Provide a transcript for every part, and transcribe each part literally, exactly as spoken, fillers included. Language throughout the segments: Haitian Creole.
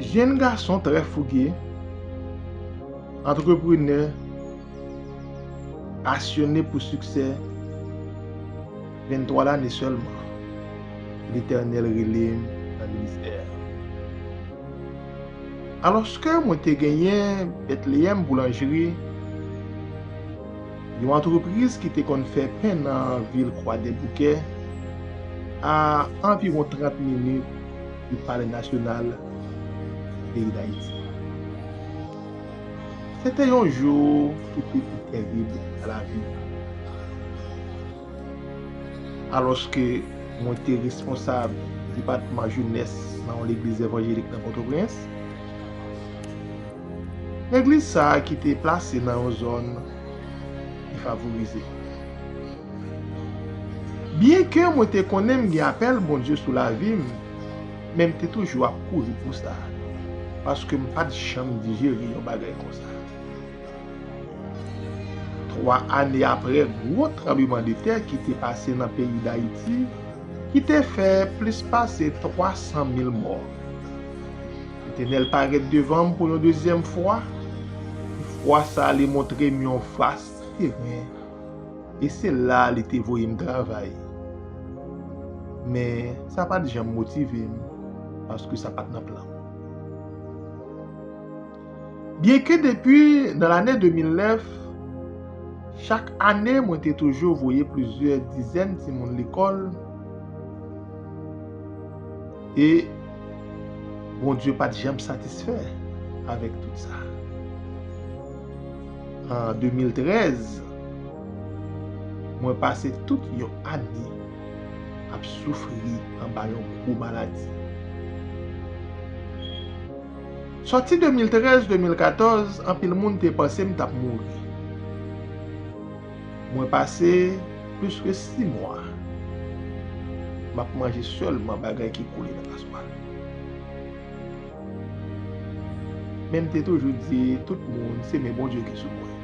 Jenn gason trè fouge, antreprenè, pasyone pou siksè, venntwa lane sèlman, Letènèl rele m nan ministè a. Alòske mwen te genyen Bètleyèm Boulanjri, yon antrepriz ki te konn fè pen nan vil Kwadèboukè, a anviwon trant minit di Palè Nasyonal peyi Dayiti. Se te yon jou ki te pi terib nan lavi m. Alòske mwen te responsab depatman jenès nan yon legliz evanjelik nan Pòtoprens, legliz sa a ki te plase nan yon zòn defavorize. Byenke mwen te konnen m gen apèl Bondye sou lavi m, men m te toujou ap kouri pou sa, paske m pa t janm dijere yon bagay konsa. Twa ane apre gwo tranblemanntè ki te pase nan peyi Dayiti, ki te fè plis pase twa san mil mò, Letènèl parèt devan m pou yon dezyèm fwa. Fwa sa a, li montre m yon vas teren, e se la a li te voye m travay. Men, sa pa t janm motive m, paske sa pa t nan plan m. Byenke depi nan lane de mil nèf, chak ane mwen te toujou voye plizyè dizèn timoun lekòl, e Bondye pa t janm satisfè avèk tout sa. An de mil trèz, mwen pase tout yon ane ap soufri anba yon gwo maladi. Sòti de mil trèz, de mil katòz, anpil moun te panse m t ap mouri. Mwen pase plis ke sis mwa m ap manje sèlman bagay ki koule nan paswa. Men m te toujou di tout moun se men Bondye ki sou mwen.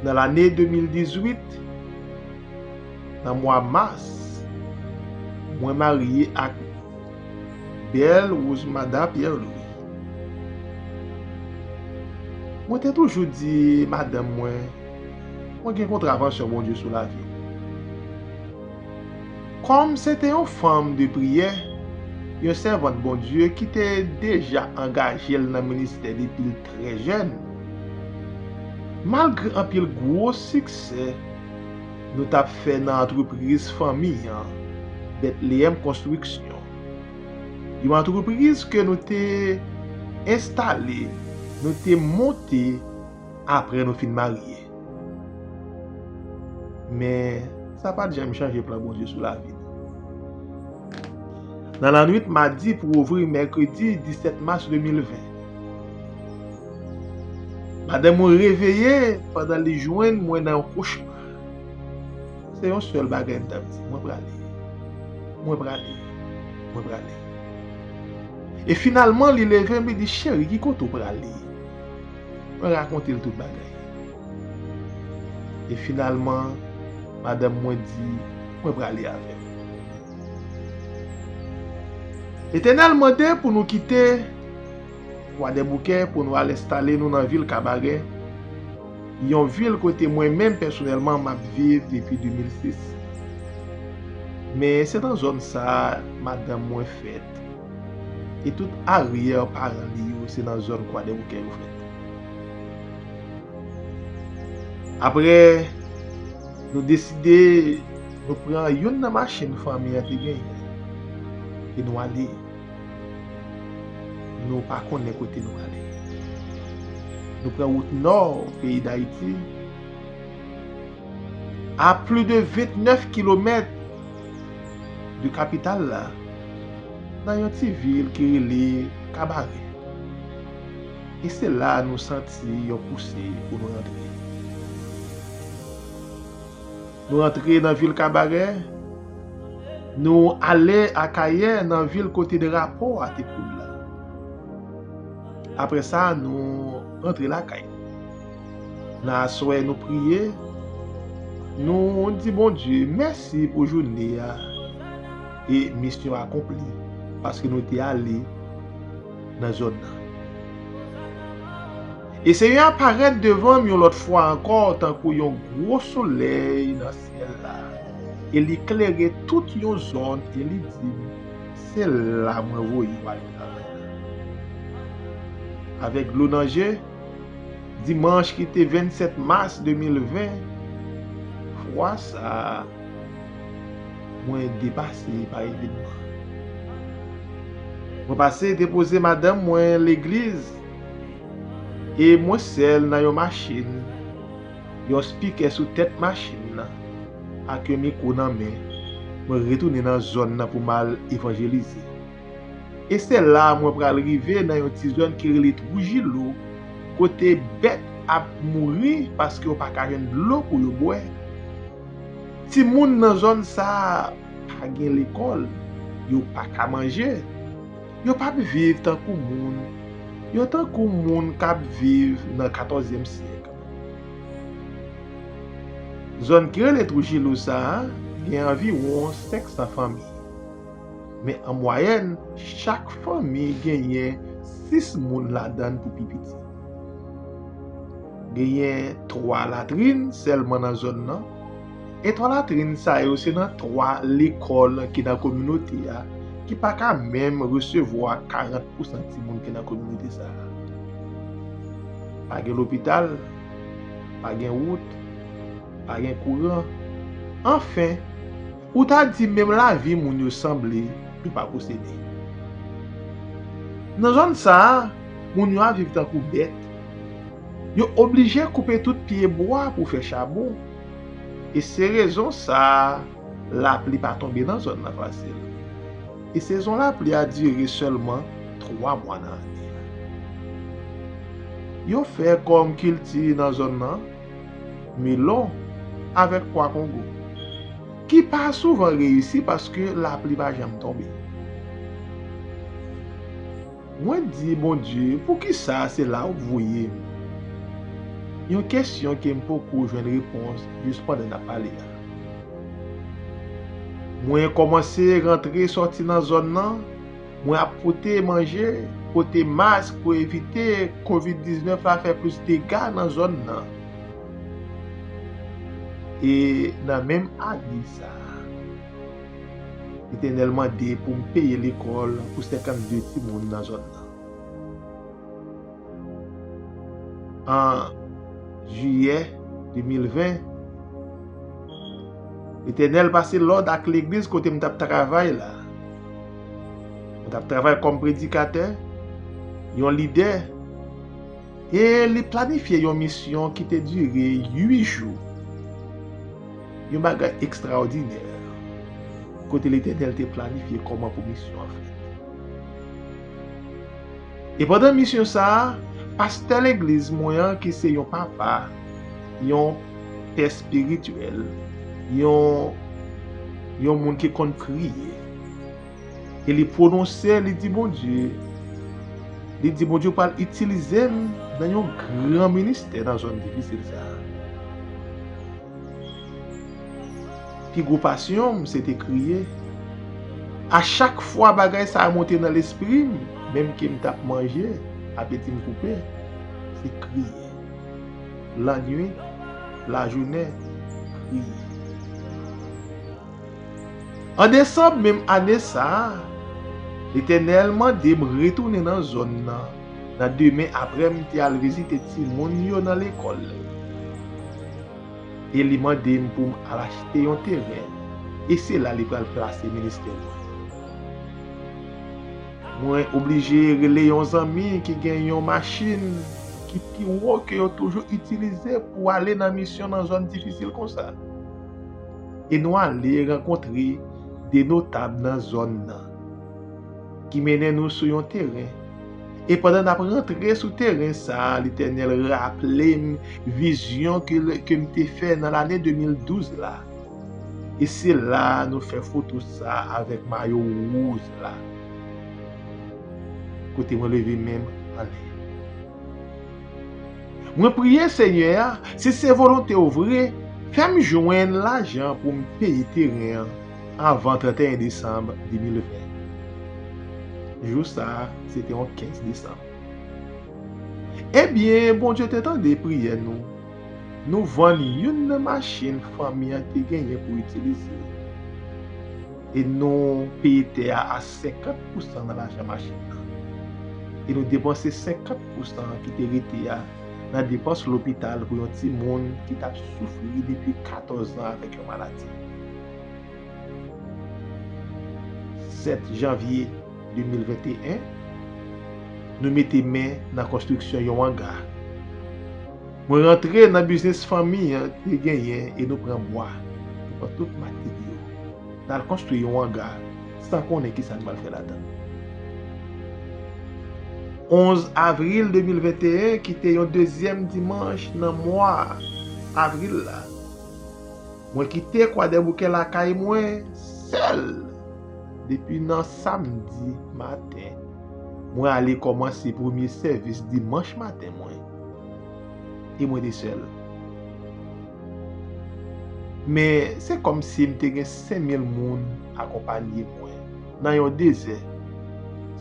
Nan lane de mil dizuit, nan mwa mas, mwen marye ak Belle Rosemada Pierre Louis. Mwen te toujou di madanm mwen, mwen gen kontravansyon Bondye sou lavi m. Kòm se te yon fanm de priyè, yon sèvant Bondye ki te deja angaje l nan ministè depi l trè jèn, malgre anpil gwo siksè nou t ap fè nan antrepriz fanmi an, Bètleyèm Konstriksyon, yon antrepriz ke nou te enstale, nou te monte apre nou fin marye. Men, sa pa t janm chanje plan Bondye sou lavi nou. Nan lannwit madi pou ouvri mèkredi disèt mas de mil ven, madanm mwen reveye pandan li jwenn mwen nan yon kochma. Se yon sèl bagay m t ap di, mwen prale, mwen prale, mwen prale. E finalman, li leve m, li di, cheri, ki kote w prale? Mwen rakonte l tout bagay. E finalman, madanm mwen di, mwen prale avè w. Letènèl mande pou nou kite Kwadèboukè pou nou al enstale nou nan vil Kabarè, yon vil kote mwen menm pèsonèlman m ap viv depi de mil sis. Men se nan zòn sa a madanm mwen fèt, e tout aryè paran li yo se nan zòn Kwadèboukè yo fèt. Apre, nou deside nou pran youn nan machin fanmi an te genyen e nou ale. Nou pa konnen kote nou prale. Nou pran wout nò peyi Dayiti, a plis de vennèf kilomèt de kapital la, nan yon ti vil ki rele Kabarè. E se la a nou santi yon pouse pou nou rantre. Nou rantre nan vil Kabarè, nou ale Akayè, nan vil kote drapo a te koule la. Apre sa, nou rantre lakay. Nan aswè, nou priye, nou di Bondye mèsi pou jounen an e misyon akonpli. paske nou te ale nan zòn nan. E Senyè a parèt devan m yon lòt fwa ankò tankou yon gwo solèy nan syèl la, e li klere tout yon zòn, e li di m, "Se la mwen voye w ale travay la." Avèk dlo nan je, dimanch ki te vennsèt mas de mil ven, fwa sa a, mwen depase pa evènman. Mwen pase depoze madanm mwen legliz, e mwen sèl nan yon machin, yon spikè sou tèt machin nan, ak yon mikwo nan men, mwen retounen nan zòn nan pou m al evanjelize. E se la mwen pral rive nan yon ti zòn ki rele Trujillo, kote bèt ap mouri paske yo pa ka jwenn dlo pou yo bwè. Timoun nan zòn sa a pa gen lekòl, yo pa ka manje, yo p ap viv tankou moun, yo tankou moun k ap viv nan katòzyèm syèk. Zòn ki rele Trujillo sa a gen anviwon senk san fanmi. Men an mwayèn, chak fanmi genyen sis moun ladan l pou pi piti. Genyen twa latrin sèlman nan zòn nan, e twa latrin sa yo se nan twa lekòl ki nan kominote a, ki pa ka menm resevwa karant pousan timoun ki nan kominote sa a. Pa gen lopital, pa gen wout, pa gen kouran. Anfen, ou ta di menm lavi moun yo sanble yo pa posede. Nan zòn sa a, moun yo ap viv tankou bèt. Yo oblije koupe tout pye bwa pou fè chabon. E se rezon sa a, lapli pa tonbe nan zòn nan fasil. E sezon lapli a dire sèlman twa mwa nan ane a. Yo fè kòm kilti nan zòn nan, melon avèk pwa kongo, ki pa souvan reyisi paske lapli pa janm tonbe. Mwen di Bondye, "Poukisa se la ou voye m?" Yon kesyon ke m poko jwenn repons jis pandan n ap pale a. Mwen kòmanse rantre sòti nan zòn nan, mwen ap pote manje, pote mask pou evite kovid diznèf la fè plis dega nan zòn nan. E nan menm ane sa a, Letènèl mande pou m peye lekòl pou senkannde timoun nan zòn nan. An jiyè de mil ven, Letènèl pase lòd ak legliz kote m t ap travay la. Mwen t ap travay kòm predikatè, yon lidè, e li planifye yon misyon ki te dire uit jou. Yon bagay ekstraòdinè, kote Letènèl te planifye kòman pou misyon an fèt. E pandan misyon sa a, pastè legliz mwen an, ki se yon papa, yon pè espirityèl, yon, yon moun ki konn priye, e li pwononse, li di Bondye, li di Bondye pral itilize m nan yon gran ministè nan zòn difisil sa a. Pi gwo pasyon m, se te kriye. A chak fwa bagay sa a monte nan lespri m, menm ke m t ap manje, apeti m koupe, se kriye. Lannwit, lajounen, kriye. An desanm menm ane sa a, Letènèl mande m retounen nan zòn nan, nan demen apre m te al vizite timoun yo nan lekòl. E li mande m pou m al achte yon teren, e se la li pral plase ministè mwen. Mwen oblije rele yon zanmi ki gen yon machin ki pi wo ke yo toujou itilize pou ale nan misyon nan zòn difisil konsa. E nou ale rankontre de notab nan zòn nan, ki mennen nou sou yon teren. E pandan n ap rantre sou teren sa a, Letènèl raple m vizyon ke, ke m te fè nan lane de mil douz la. E se la nou fè foto sa avèk mayo wouz la, kote mwen leve men m anlè. Mwen priye Senyè a, si se volonte w vre, fè m jwenn lajan pou m peye teren an avan trannteyen desanm de mil ven. Jou sa a, se te yon kenz desanm. Ebyen, Bondye te tande priyè nou. Nou vann youn nan machin fanmi an te genyen pou itilize. E nou peye tè a a senkant pousan nan lajan machin nan. E nou depanse senkant pousan ki te rete a nan depans lopital pou yon timoun ki t ap soufri depi katòz an avèk yon maladi. Sèt janvye de mil venteyen, nou mete men nan konstriksyon yon anga. Mwen rantre nan biznis fanmi an te genyen e nou pran bwa. Nou pran tout materyo. N al konstwi yon anga san konnen kisa n pral fè ladan l. Onz avril de mil venteyen, ki te yon dezyèm dimanch nan mwa avril la, mwen kite Kwadèboukè lakay mwen sèl depi nan samdi maten. Mwen ale kòmanse premye sèvis dimanch maten mwen. E mwen te sèl. Men se kòmsi m te gen senk mil moun akonpanye mwen nan yon dezè.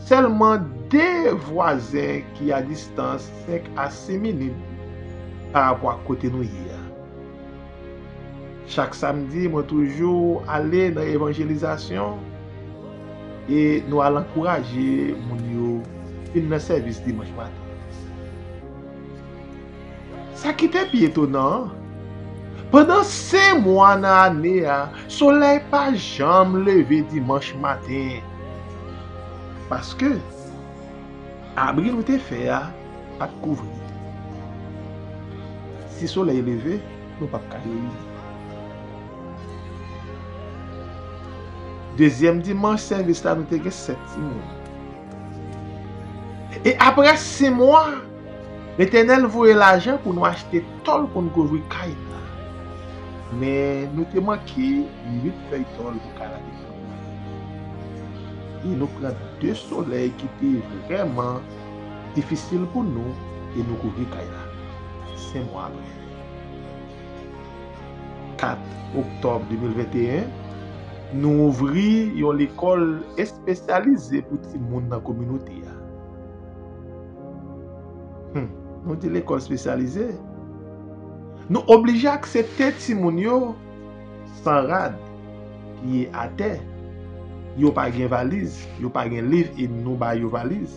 Sèlman de vwazen ki a distans senk a sis minit pa rapò ak kote nou ye a. Chak samdi, mwen toujou ale nan evanjelizasyon e nou al ankouraje moun yo vin nan sèvis dimanch maten. Sa ki te pi etonan an, pandan senk mwa nan ane a, solèy pa janm leve dimanch maten. Paske abri nou te fè a pa t kouvri. Si solèy leve, nou p ap ka reyini. Dezyèm dimanch sèvis la, nou te gen sèt timoun. E apre senk mwa, Letènèl voye lajan pou nou achte tòl pou n kouvri kay la. Men nou te manke uit fèy tòl pou kay la te fini. E nou pran de solèy ki te vrèman difisil pou nou e nou kouvri kay la. Senk mwa apre. Kat oktòb de mil venteyen, nou ouvri yon lekòl espesyalize pou timoun nan kominote a. Hmm, nou di lekòl espesyalize. Nou oblije aksepte timoun yo san rad, pye atè. Yo pa gen valiz, yo pa gen liv e nou ba yo valiz.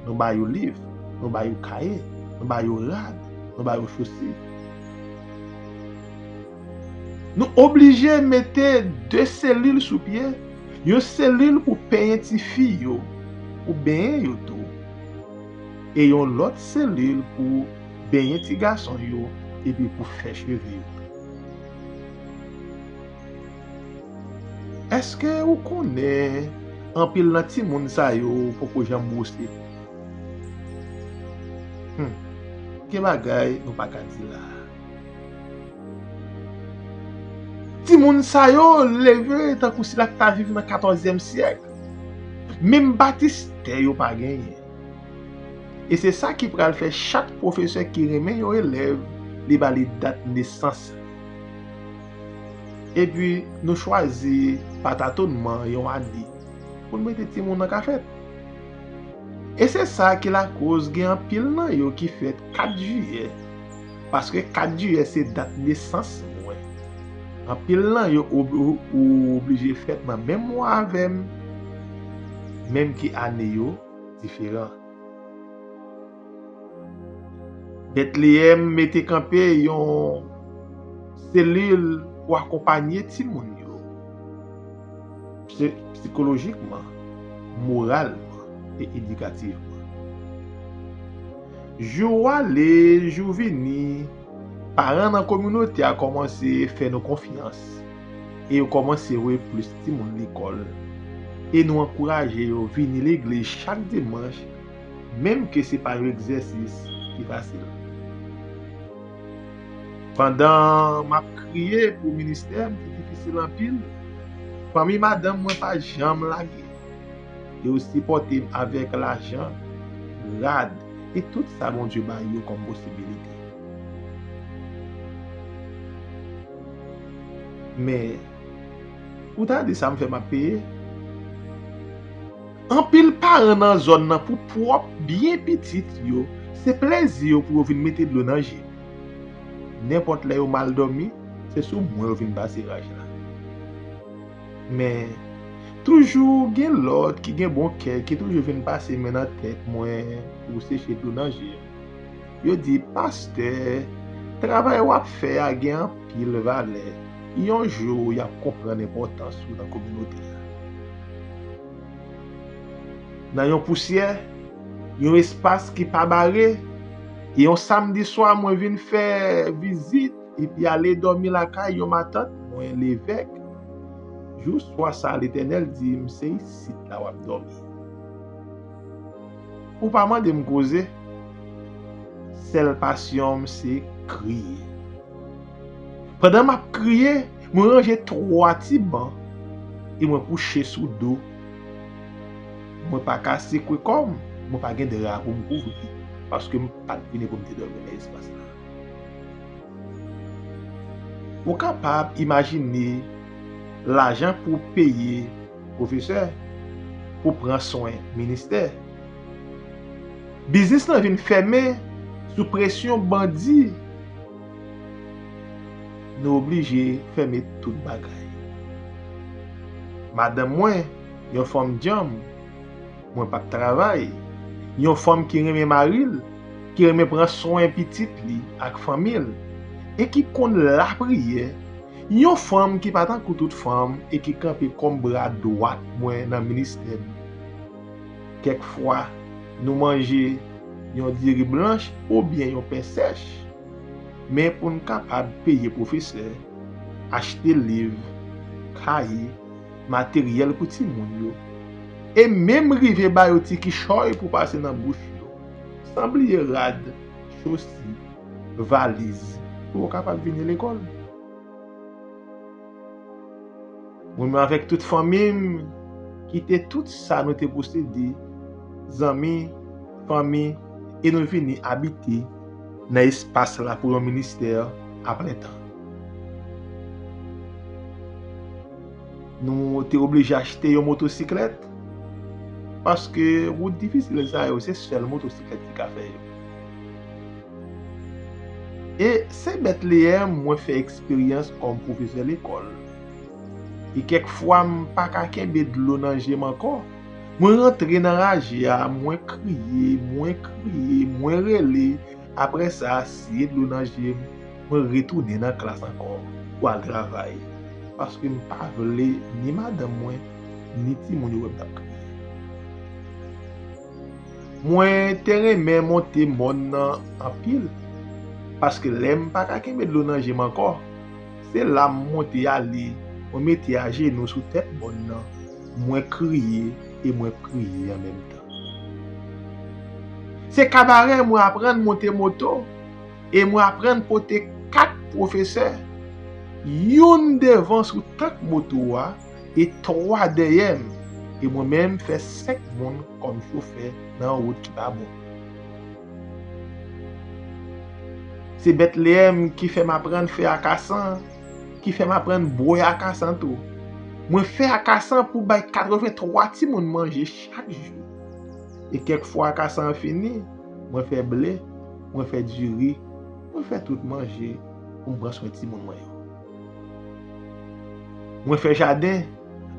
Nou ba yo liv, nou ba yo kaye, nou ba yo rad, nou ba yo chosèt. Nou oblije mete de selil sou pye, yon selil pou penyen tifi yo, pou benyen yo tou, e yon lòt selil pou benyen ti gason yo, epi pou fè cheve yo. Èske ou konnen anpil nan timoun sa yo poko janm bwose? Hmm. Gen bagay nou pa ka di la. Timoun sa yo leve tankou sila ki ta viv nan katòzyèm syèk. Menm batistè yo pa genyen. E se sa ki pral fè chak pwofesè ki renmen yon elèv, li ba li dat nesans li. Epi, nou chwazi pa tatonman yon ane pou n mete timoun nan kafèt. E se sa ki lakoz gen anpil nan yo ki fèt kat jiyè, paske kat jiyè se dat nesans mwen. Anpil nan yo ob-, ou, ou oblije fèt nan menm mwa avè m, menm ke ane yo diferan. Betleyèm mete kanpe yon selil pou akonpanye timoun yo, psi-, sikolojikman, moralman e edikativman. Jou ale, jou vini, paran nan kominote a kòmanse fè nou konfyans e yo kòmanse voye plis timoun lekòl. E nou ankouraje yo vini legliz chak dimanch, menm ke se pa yon egzèsis ki fasil. Pandan m ap kriye pou ministè m ki difisil anpil, fanmi madanm mwen pa janm lage. Yo sipòte m avèk lajan, rad, e tout sa Bondye bay yo kòm posibilite. Men, ou ta di sa m fè m ap peye? Anpil paran nan zòn nan, pou pwòp byen pitit yo, se plezi yo pou yo vin mete dlo nan je m. Nenpòt lè yo mal dòmi, se sou mwen yo vin pase raj la. Men, toujou gen lòt ki gen bon kè ki toujou vin pase men nan tèt mwen pou seche dlo nan je m. Yo di, "Pastè, travay w ap fè a gen anpil valè. Yon jou, y ap konprann enpòtans ou nan kominote a." Nan yon pousyè, yon espas ki pa bare, e yon samdi swa, mwen vin fè vizit epi ale dòmi lakay yon matant mwen, Levèk. Jou swa sa, Letènèl di m, "Se isit la w ap dòmi." Ou pa mande m koze. Sèl pasyon m se kriye. Pandan m ap kriye, mwen ranje twa ti ban e mwen kouche sou do. Mwen pa ka sekwe kò m, mwen pa gen dra pou m kouvri, paske m pa t vini pou m te dòmi nan espas la. Ou kapab imajine lajan pou peye pwofesè, pou pran swen ministè. Biznis lan vin fèmen sou presyon bandi. Nou oblije fèmen tout bagay. Madanm mwen, yon fanm djanm, mwen p ap travay. Yon fanm ki renmen mari l, ki renmen pran swen pitit li ak fanmi l, e ki konn lapriyè. Yon fanm ki pa tankou tout fanm e ki kanpe kòm bra dwat mwen nan ministè m. Kèk fwa, nou manje yon diri blanch oubyen yon pen sèch. Men pou n kapab peye pwofesè, achte liv, kaye, materyèl pou timoun yo, e menm rive ba yo ti kichòy pou pase nan bouch yo, san bliye rad, chosi, valiz, pou yo kapab vini lekòl. Mwen menm avèk tout fanmi m kite tout sa nou te posede, zanmi, fanmi, e nou vini abite nan espas la pou yon ministè a plen tan. Nou te oblije achte yon motosiklèt, paske wout difisil sa yo, se sèl motosiklèt ki ka fè yo. E se Betleyèm mwen fè eksperyans kòm pwofesè lekòl. E kèk fwa, m pa ka kenbe dlo nan je m ankò. Mwen rantre nan raje a, mwen kriye, mwen kriye, mwen rele. Apre sa, siye dlo nan je m, mwen retounen nan klas ankò pou al travay. Paske m pa vle ni madanm mwen, ni timoun yo wè m t ap kriye. Mwen te renmen monte mòn nan anpil, paske lè m pa ka kenbe dlo nan je m ankò, se la m monte ale, mwen mete ajenou sou tèt mòn nan, mwen kriye e mwen priye an menm tan. Se Kabarè mwen aprann monte moto e mwen aprann pote kat pwofesè, youn devan sou tank moto a, e twa dèyè m, e mwen menm fè senk moun kòm chofè nan wout ki pa bon. Se Betleyèm ki fè m aprann fè akasan, ki fè m aprann bwè akasan tou. Mwen fè akasan pou bay katrevenntwa timoun manje chak jou. E kèk fwa akasan an fini, mwen fè ble, mwen fè diri, mwen fè tout manje pou m pran swen timoun mwen yo. Mwen fè jaden,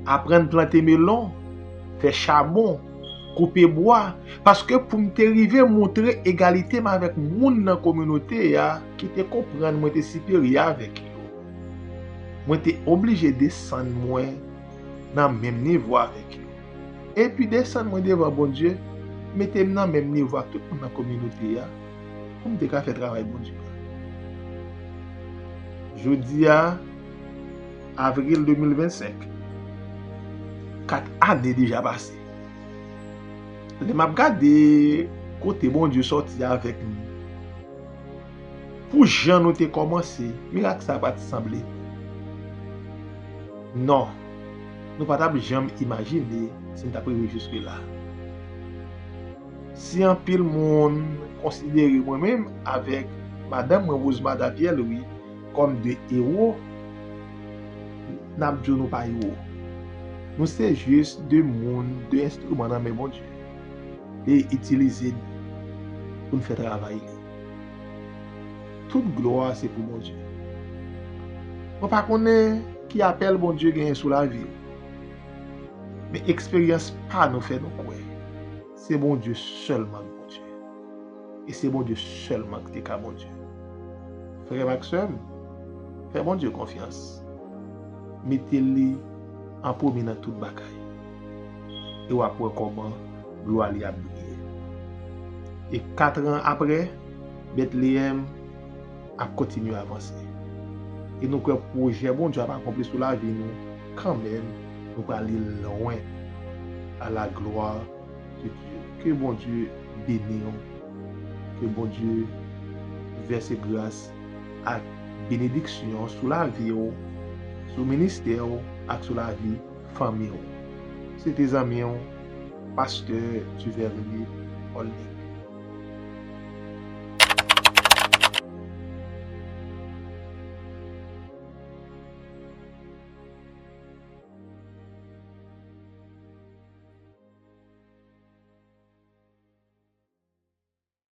aprann plante melon, fè chabon, koupe bwa, paske pou m te rive montre egalite m avèk moun nan kominote a ki te konprann mwen te siperyè avèk yo. Mwen te oblije desann mwen nan menm nivo avèk yo. Epi desann mwen devan Bondye, mete m nan menm nivo ak tout moun nan kominote a, pou m te ka fè travay Bondye a. Jodi a, avril de mil vennsenk, kat ane deja pase. Lè m ap gade kote Bondye sòti avèk nou, pou jan nou te kòmanse, mirak sa pa t sanble. Non, nou pa t ap janm imajine si n t ap rive jiske la. Si anpil moun konsidere mwen menm avèk madanm mwen, Rosemada Pierre Louis, kòm de ewo, n ap di w nou pa ewo. Nou se jis de moun, de enstriman nan men Bondye. Li itilize nou pou n fè travay li. Tout glwa se pou Bondye. Mwen pa konnen ki apèl Bondye genyen sou lavi w. Men eksperyans pa nou fè nou kwè se Bondye sèlman k Bondye. E se Bondye sèlman ki te ka Bondye. Frè m ak sè m, fè Bondye konfyans. Mete li an premye nan tout bagay. E w ap wè kòman glwa li ap briye. E kat an apre, Betleyèm ap kontinye avanse. E nou kwè pwojè Bondye ap akonpli sou lavi nou kanmenm, nou prale lwen. À la gloire de Dieu. Ke Bondye beni w. Ke Bondye vèse gras ak benediksyon sou lavi w, sou ministè w ak sou lavi fanmi w. Se te zanmi w, Pastè Duvernay Olney.